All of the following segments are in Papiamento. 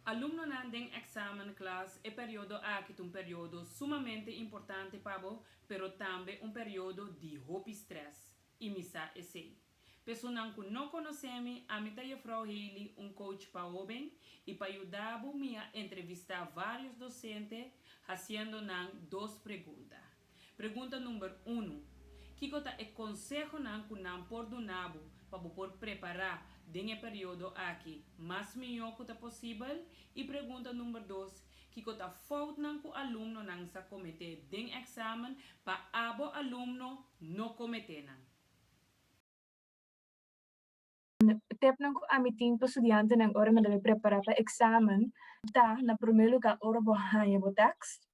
Alumnonan den examenklas, e periodo aki ta un periodo sumamente importante pa bo, pero tambe un periodo di hopi stress. Y mi sa esey. Pa esunnan cu no conoce mi, ami ta Juffrouw Haley, un coach pa hoben, y pa yuda bo mi a entrevista varios docente, haciendo nan dos pregunta. Pregunta number 1. Kico ta e consehonan cu nan por duna bo pa bo por prepara den e periodo aki mas miho cu ta posibel? Y pregunta number 2. Kico ta foutnan cu alumnonan sa comete den examen pa abo alumno no comete nan? Tipnan cu ami tin pa studiantenan ora nan debe prepara pa examen ta, na prome lugar, ora bo haña bo tekst.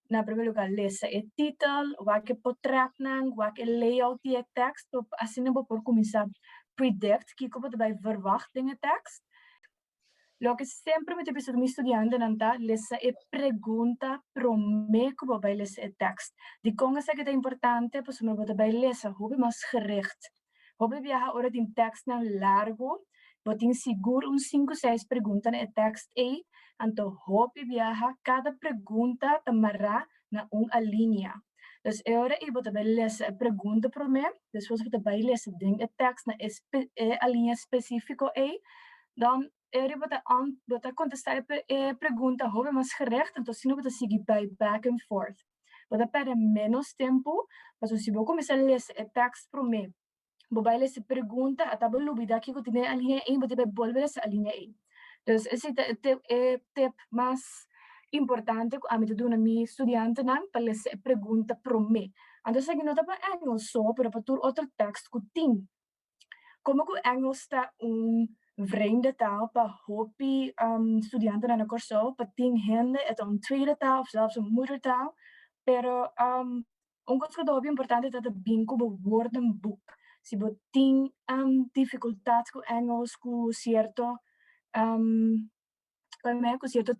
Na prome lugar, lesa e titel, wak e portretnan, wak e layout di e tekst, pa asina bo por cuminsa predict kico bo ta bay verwacht den e tekst. Loke semper mi ta bisa mi studiantenan ta lesa e pregunta prome cu bo bay lesa e tekst. Dicon esaki ta importante? Pasobra bo ta bay lesa hopi mas gericht. Hopi biaha ora tin tekstnan largo, bo tin sigur un cinco, seis pregunta na e tekst ey, anto hopi biaha cada pregunta ta mara na un alinea. Dus e ora ey bo ta bay lesa e pregunta prome, despues bo ta bay lesa den e tekst na e alinea specifico ey, dan e ora bo ta bo ta contesta e pregunta hopi mas gericht, anto asina bo ta sigui bay back and forth. Bo ta perde menos tempo, pasobra si bo cuminsa lesa e tekst prome, bo bay lesa e pregunta, ata bo lubida kico tin den e alinea ey, bo ta bay bolbe lesa e alinea ey. Dus esey ta e tip mas importante cu ami ta duna mi studiantenan pa lesa e pregunta prome. Anto esaki no ta pa Engels so, pero pa tur otro tekst cu tin. Como cu Engels ta un vreemde taal pa hopi studiantenan na Corsou, pa tin hende e ta un tweede taal of zelfs un moedertaal, pero un cos cu ta hopi importante ta ta bin cu bo woordenboek. Si bo tin dificultad cu Engels, cu cierto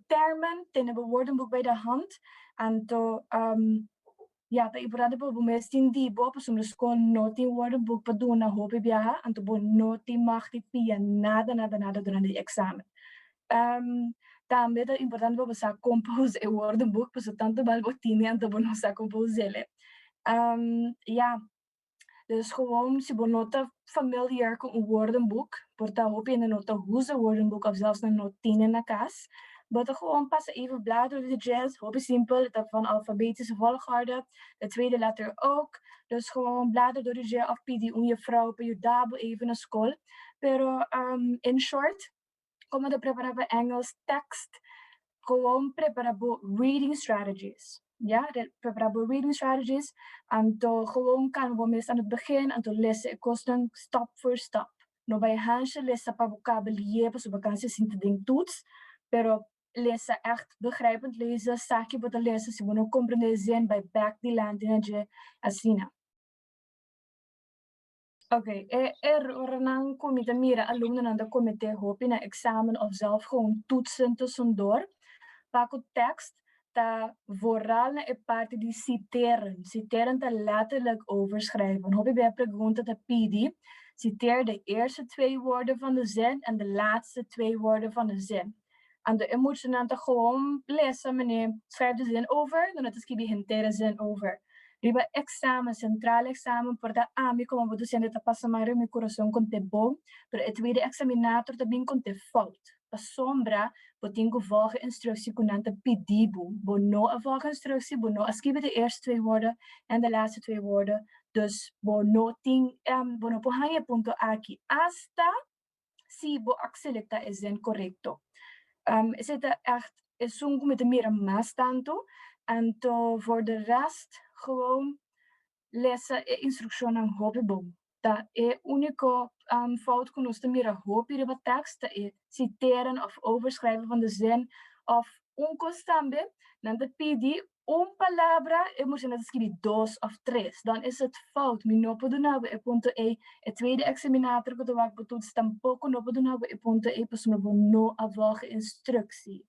termen, tene bo woordenboek bij de hand. Anto ja, ta importante pa bo mes tin di bo, pasobra scol no tin woordenboek pa duna hopi biaha, anto bo no tin mag di fia nada, nada, nada durante e examen. Tambe ta importante pa bo sa compose e woordenboek, pasobra tanto bal bo tin anto bo no sa compose. Ja, dus gewoon si bo no ta familiar cu un woordenboek, por ta hopi hende no ta usa woordenboek of zelfs no tin na cas, bo ta gewoon pasa even bladeren de jazz, hopi simpel, ta van alfabetische volgorde, de tweede letter ook. Dus gewoon blader door de jazz of pidi un juffrouw pa yuda bo even na school. Pero in short, con ta prepara pa Engels tekst, gewoon prepara bo reading strategies. Ja, prepara bo reading strategies. Anto gewoon kan bo mes aan het begin, anto lesa e cosnan stap voor stap. No bay hansje lesa pa bo caba lihe, pasobra vakantie sinta den toets, pero lesa echt begrijpend lezen, sa kico bo ta lesa, si bo no comprende zin, bay back dilanti na dje, asina. Ok, e errornan cu mi ta mira alumnonan ta comete hopi na examen of zelf gewoon toetsen tussendoor. Pa cu tekst ta vooral na e parti di citeren. Citeren ta letterlijk overschrijven. Hopi bij pregunta ta pidi: "Citeer de eerste twee woorden van de zin en de laatste twee woorden van de zin." Anto e muchanan ta gewoon lesa, meneer, "Schrijf de zin over", dan ta skirbi henter zin over. Riba examen, centraal examen, por ta ami como docente ta pasa maar mi curason con te bon, pero e tweede examinator ta bin con te fout. Pasobra, bo tin cu volgen instructie cu nan ta pidi bo. Bo no a volgen instructie, bo no a skirbi de eerste twee woorden en de laatste twee woorden. Dus bo no por haña punto aki. Hasta si bo a selecta e zin correcto. Esey ta echt esun cu mi ta mira mas tanto. Anto voor de rest gewoon lesa e instruccionnan hopi bon. Ta e unico fout cu nos ta mira hopi riba tekst ta e citeren of overschrijven van de zin of un cos tambe, nan ta pidi un palabra e muchanan ta skirbi dos of tres. Dan is het fout. Mi no por duna e punto ey. E tweede examinator cu ta wak bo toets tampoco no por duna e punto ey pasobra bo no a volg instructie.